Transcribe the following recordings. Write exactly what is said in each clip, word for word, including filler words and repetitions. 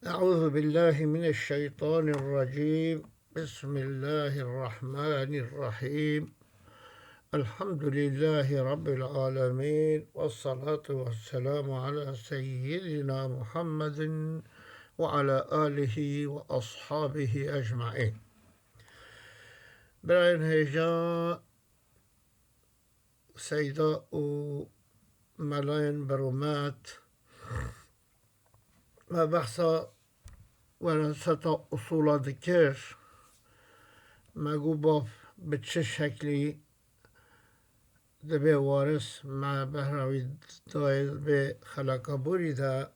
أعوذ بالله من الشيطان الرجيم. بسم الله الرحمن الرحيم. الحمد لله رب العالمين، والصلاة والسلام على سيدنا محمد وعلى آله وأصحابه أجمعين. Birayên hêja, Seyda û melayên berûmet, me behsa weraseta usûla dikir. Me got bav bi çi şeklî dibe waris, me behra wî dayê bê xelaka borî de.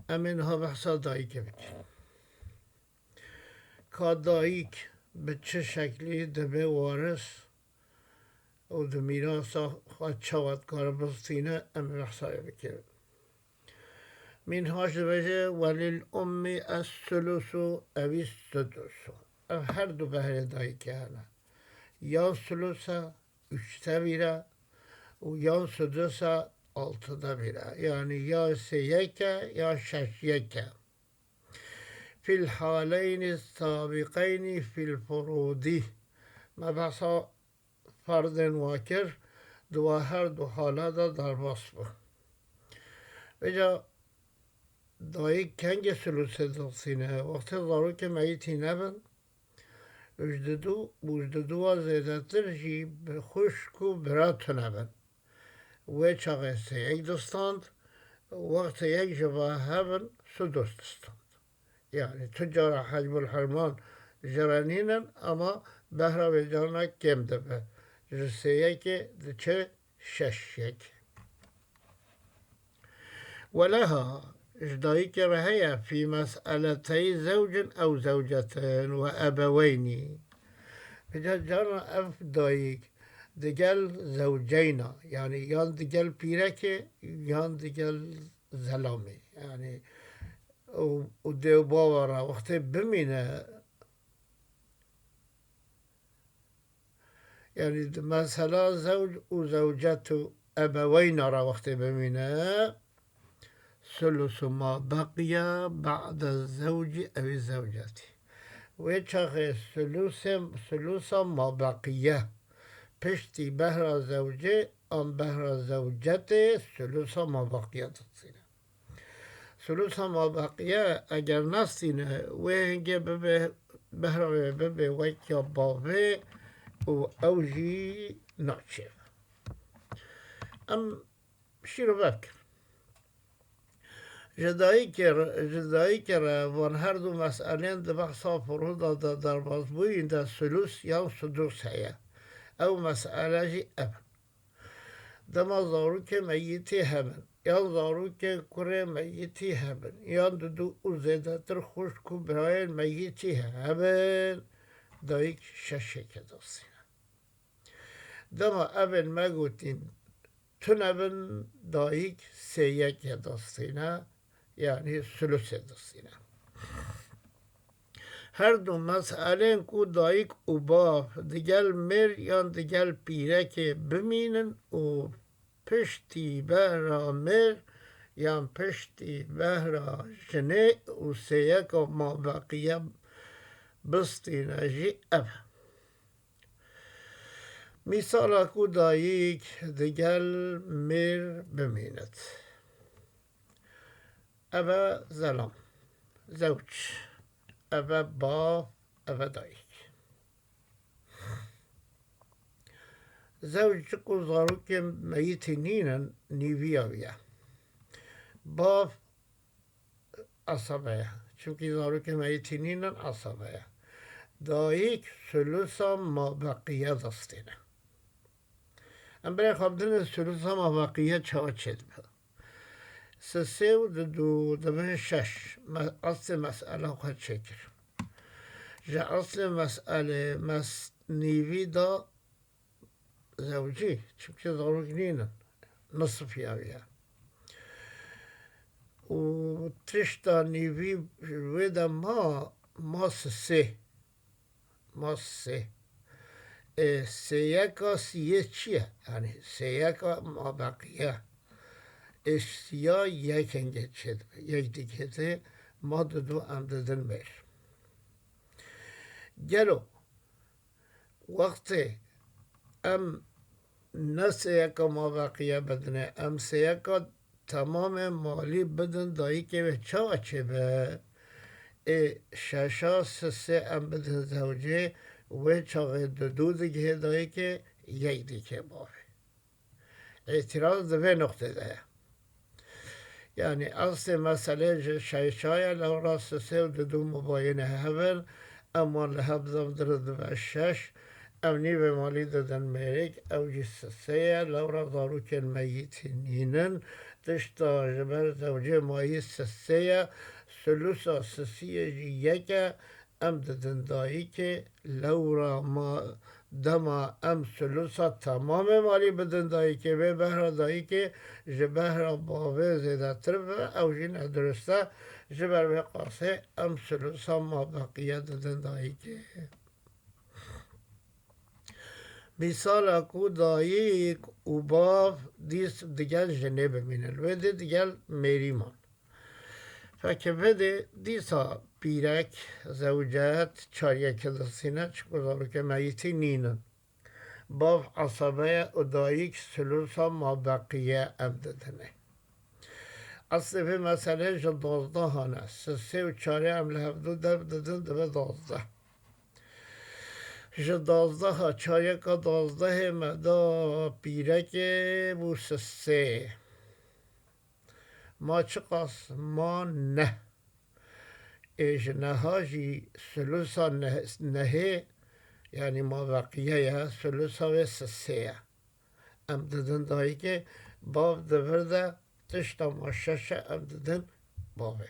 Em ê niha behsa dayikê bikin. Ka dayik bi çi şeklî dibe waris û di mîrasa xwe çawa dikare bistîne, em behsa wê bikin. Mînhac dibêje, "Welil ummi es-sulusu evis sudusu." Ev her du behrê dayikê hene. Yan sulus e, üçte bir e, û yan sudus e, altıda bir e. Yani ya sê yek e, ya şeş yek e. Fil haleyni sabiqeyni fil furudi. Me behsa ferdên wa kir, di wa her du hala de derbas bû. Vêca dayik kengê sulusê dixsîne, wextê zarokê meyîtî nebin, û ji didu, û ji diduwa zêdetir jî bi xwişk û bira tune bin. Wê çaxê sê yek distand, wextê yek ji va hebin sudus distand. Yani tu cara hecbul herman ji re nînin, ama behra wê carna kêm dibe. Ji sê yekê diçe şeş yek. Weleha ji dayikê re heye fî mes'eletey zewcin ew zewcetin we ebeweynî. Vêca carna ev dayik digel zewceyna, yani yan digel pîrekê, yan digel zelamê. Yani û, û dê û bava re wextê bimîne, yani di mesela zewc û zewcet û ebeweyna re wextê bimîne, sulusu ma beqiye ba'de zewcî ew zewcetî. Wê çaxê sulusê, sulusa ma beqiye piştî behra zewcê an behra zewcetê sulusa ma beqiye dixsîne. Sulusa ma beqiye eger nestîne, wê hingê bibe, behra wê bibe wek ya bavê û ew jî naçe. Em şîrove bikin. Ji dayikê re, ji dayikê re van her du meselên di behsa furuda de derbasbûyîn de sulus yan sudus heye. Ew mesele jî ev in. Dema zarokê meyîtî hebin, yan zarokê kurê meyîtî hebin, yan didu û zêdetir xwişk û birayên meyîtî hebin, dayik şeşekê dixsîne. Dema evên me gotîn tune bin, dayik sê yekê dixsîne, yanî sulusê dixsîne. Her du meselên ku dayik û bav digel mêr yan digel pîrekê bimînin û piştî behra mêr yan piştî behra jinê û sêyeka mabeqiye bistîne jî ev e. Mîsala ku dayik digel mêr bimînit. Ev e zelam. Zewc. Ev e bav, ev e dayik. Zewc ku zarokên meyîtî nînin, nîviya wî ye. Bav asabe ye. Çimkî zarokên meyîtî nînin, asabe ye. Dayik sulusa mabeqiye destîne. Em birê xwe bidin sulusa mabeqiye çawa çêdibe. Sisê û didu dibin şeş. Me, eslê mesele xwe çêkir. Ji eslê meselê mes-, nîvî da zewcî, çimkî zarok nînin. Nisf ya wî ye. Û tişta nîvî wê de ma, ma sisê. Ma sê. Ê, sêyeka siyê çi ye? Yanî sêyeka mabeqiye. Ê, siya yek hingê çêdibe. Yek digihête, ma didû em didin mêr. Gelo wextê em ne sêyeka mabeqiye bidinê, em sêyeka temamê malî bidin dayikê wê, çawa çêbe? Ê şeşa sisê em bidin zewcê, wê çaxê didû digihê dayikê, yek digihê bavê. Îtiraz di vê noqtê de ye. Yanî eslê meselê ji şeşa ye, lewra sisê û didû mubayînê hev in, em wan li hev zevdirin dibe şeş, ew nîvê malî didin mêrik, ew jî sisê ye, lewra zarokên meyîtî nînin, tişta ji ber zewcê mayî sisê ye, sulusa sisiyê jî yek e, em didin dayikê, lewra ma dema em sulusa temamê malî bidin dayikê, vê behra dayikê ji behra bavê zêdetir be, ew jî nedurist e. Ji ber vê qasê em sulusa mabeqiye didin dayikê. Mîsala ku dayik û bav dîs digel jinê bimînin, wê dî digel mêrî man. Fekê bidê dîsa pîrek, zewcet, çar yekê distîne, çiku zarokê meyîtî nînin. Bav esebe ye û dayik sulusa mabeqiye ev didinê. Eslê vê meselê ji dozdehan e. Sisê û çarê em li hevdû dev didin, dibe dozdeh. Ji dozdeha çar yeka dozdehê me da pîrekê bû sisê. Ma çiqas ma neh. Ê ji neha jî sulusa neh-, nehê, yanî mabeqiye ye, sulusa wê sisê ye. Em didin dayikê, bav di vir de tişta ma şeş e, em didin bavê.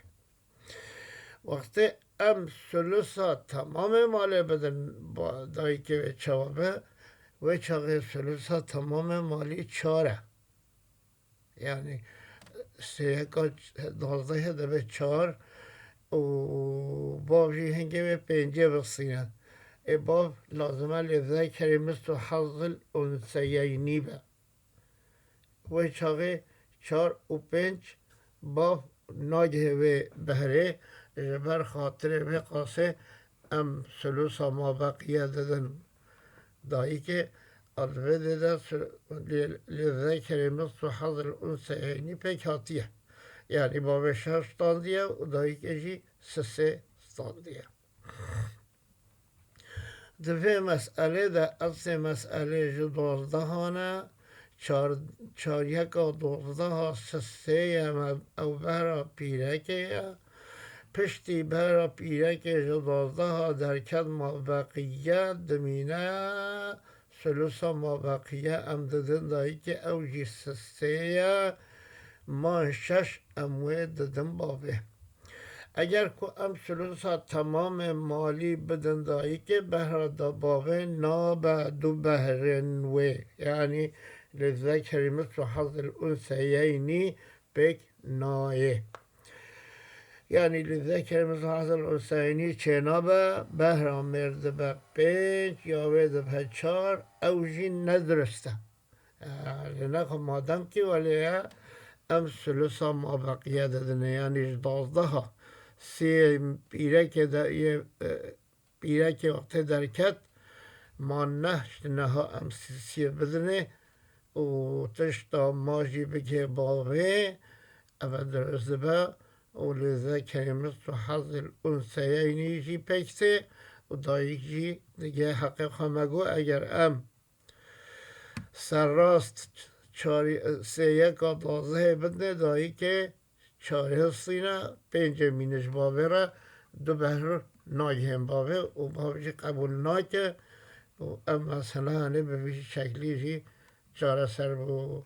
Wextê em sulusa temamê malê bidin ba-, dayikê wê çawa be, wê çaxê sulusa temamê malî çar e. Yanî sêyeka dozdehê dibe çar û bav jî hingê wê pêncê bistîne. Ê bav lazim e lê zekerê mislu hazzil unseyeynî be. Wê çaxê çar û pênc bav nagihê wê behrê, ji ber xatirê vê qasê em sulusa mabeqiye didin dayikê, a li vê dê de su-, lê, lê zekerê mislu hazzil unseyeynî pêk hatiye. Yanî bavê şeş standiye û dayikê jî sisê standiye. Di vê meselê de eslê meselê ji dozdehan e, çar, çar yeka dozdeha sisê ye, me, ew behra pîrekê ye. Piştî behra pîrekê ji dozdeha derket mabeqiye dimîne, sulusa mabeqiye em didin dayikê, ew jî sisê ye, man şeş em wê didin bavê. Eger ku em sulusa temamê malî bidin dayikê, behra da bavê nabe du behrên wê. Yanî li zekerî mislu hazzil unseyeynî pêk nayê. Yanî li zekerî mislu hazzil unseyeynî çênabe, behra mêr dibe pênc, ya wê dibe çar, ew jî nedurist e. Li nexa madem kî welê ye, em sulusa mabeqiye didinê, yanî ji dozdeha sê pîrekê de yê, e, pîrekê wextê derket, ma neh ji neha em sisiyê bidinê û tişta ma jî bigihê bavê, eve dirust dibe û lê zekerî mislu hazzil unseyeynî jî pêk tê û dayik jî digihê heqê xwe me got, eger em serrast çarî-, sê yeka dozdehê bidinê dayikê, çarê histîne, pêncê mîne ji bavê re, du behr nagihên bavê û bav jî qebûl nake û ev mesele hanê bi vî şeklî jî çareser bû.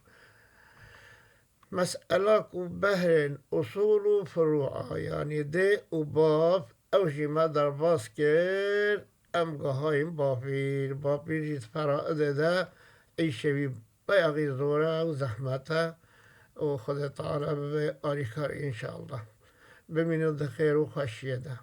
Mesela ku behrên usûl û firûa, yanî dê û bav, ew jî me derbas kir, em gehayîn bapîr. Bapîr jî di feraidê de îşê wî bayaxî zor e û zehmet e û Xwedê Teala bibe alîkar înşallah. Bimînin di xêr û xweşiyê de.